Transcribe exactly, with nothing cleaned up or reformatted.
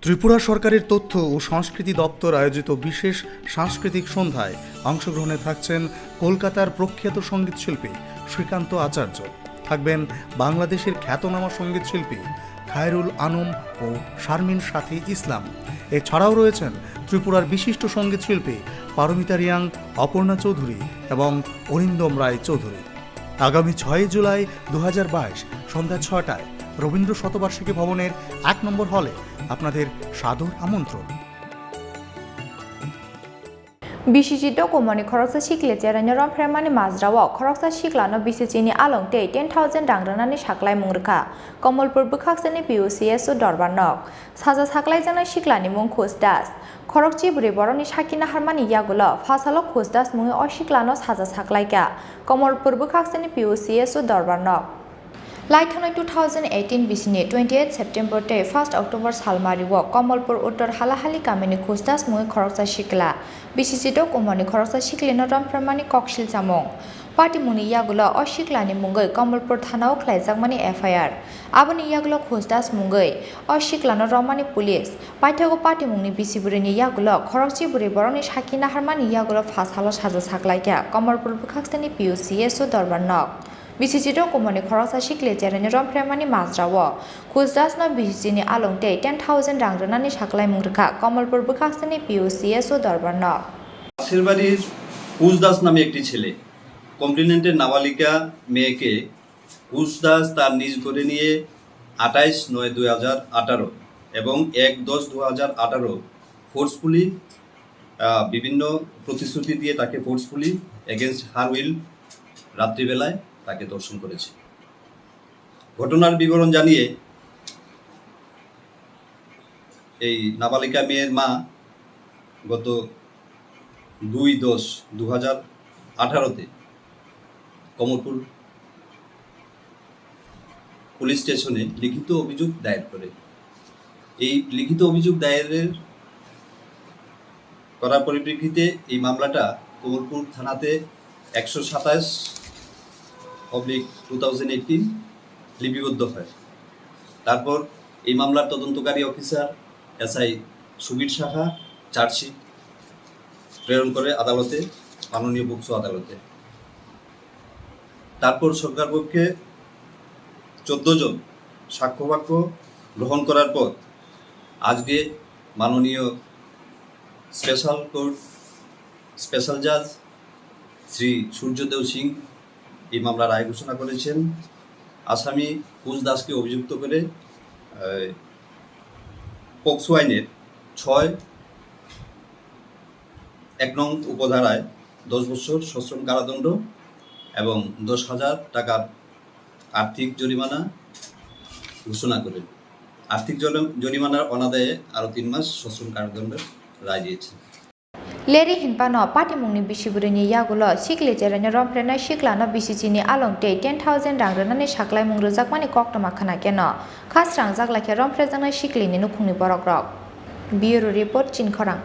ত্রিপুরা সরকারের তথ্য ও সংস্কৃতি দপ্তর আয়োজিত বিশেষ সাংস্কৃতিক সন্ধ্যায় অংশগ্রহণে থাকছেন কলকাতার প্রখ্যাত সঙ্গীতশিল্পী শ্রীকান্ত আচার্য, থাকবেন বাংলাদেশের খ্যাতনামা সঙ্গীতশিল্পী খায়রুল আনম ও শারমিন সাথী ইসলাম। এছাড়াও রয়েছেন ত্রিপুরার বিশিষ্ট সঙ্গীতশিল্পী পারমিতা রিয়াং, অপর্ণা চৌধুরী এবং অরিন্দম রায় চৌধুরী। আগামী ছয়ই জুলাই দু হাজার বাইশ সন্ধ্যা ছটায় রবীন্দ্র শতবার্ষিকী ভবনের এক নম্বর হলে আপনাদের সাদর আমন্ত্রণ। B C C dokumani khoroksa sikla cheraino romphraimani majrao khoroksa siklano B C C ni along tei ten thousand rang rwnani saklaimung rwkha Komolpur bwkhaksani P U C S o dorbar nok. Saja saklaijaknai siklani mung Khush Das. Khorokchi bwrwi borokni sakki naharmani yagulo phasalo Khush Das mungwi o siklano saja saklaikha Komolpur bwkhaksani P U C S o dorbar nok. Laithangnai two thousand eighteen bisini twenty eight September tei first October salmario Komolpur Uttor Halahali kamini Khush Das mungwi khoroksa sikla B C C dokumani khoroksa siklino romphraimani kok silchamung. Patimungni yagulo o siklani mungwi Komolpur thanao khlaijakmani F I R. Aboni yagulo Khush Das mungwi o siklano romani police. Paithago patimungni bisi bwrwini yagulo khorokchi bwrwi borokni sakki naharmani yagulo phasalo saja saklaikha Komolpur bwkhaksani P U C S o dorbar nok. B C C dokumani khoroksa sikla cheraino romphraimani majrao Khush Das no B C C ni along tei ten thousand rang rwnani saklaimung rwkha Komolpur bwkhaksani P U C S o dorbar nok. আশীর্বাদীর কুশ দাস নামে একটি ছেলে কমপ্লেনেন্টের নাবালিকা মেয়েকে কুশ দাস তার নিজ ঘরে নিয়ে আঠাইশ নয় দুই হাজার আঠারো এবং এক দশ দু হাজার আঠারো ফোর্সফুলি বিভিন্ন প্রতিশ্রুতি দিয়ে তাকে ফোর্সফুলি এগেনস্ট হার উইল রাত্রিবেলায় তাকে ধর্ষণ করেছে। ঘটনার বিবরণ জানিয়ে এই নাবালিকা মেয়ের মা গত দুই দশ দু হাজার আঠারোতে কমলপুর পুলিশ স্টেশনে লিখিত অভিযোগ দায়ের করে। এই লিখিত অভিযোগ দায়েরের করার পরিপ্রেক্ষিতে এই মামলাটা কমলপুর থানাতে একশো সাতাশ অবলিক টু থাউজেন্ড এইটিন লিপিবদ্ধ হয়। তারপর এই মামলার তদন্তকারী অফিসার এসআই সুবীর সাহা চার্জশিট প্রেরণ করে আদালতে, মাননীয় পক্সো আদালতে। তারপর সরকার পক্ষে চোদ্দ জন সাক্ষ্যবাক্য গ্রহণ করার পর আজকে মাননীয় স্পেশাল কোর্ট স্পেশাল জাজ শ্রী সূর্যদেও সিং এই মামলার রায় ঘোষণা করেছেন। আসামি কুশ দাসকে অভিযুক্ত করে, আহ, পক্সো আইনের ছয় এক নং উপধারায় দশ বছর সশ্রম কারাদণ্ড এবং দশ হাজার টাকার আর্থিক জরিমানা ঘোষণা করেন। আর্থিক জরি-, জরিমানার অনাদায়ে আরও তিন মাস সশ্রম কারাদণ্ডের রায় দিয়েছেন। Leri hinphano patimungni bisi bwrwini yagulo sikli cheraino romphrenai siklano B C C ni along tei ten thousand rang rwnani saklaimung rwjakmani koktwma khwna keno kha srangjak laikhe romphrejaknai siklini nukhungni borokrok. Bureau Report, Chinkhorang.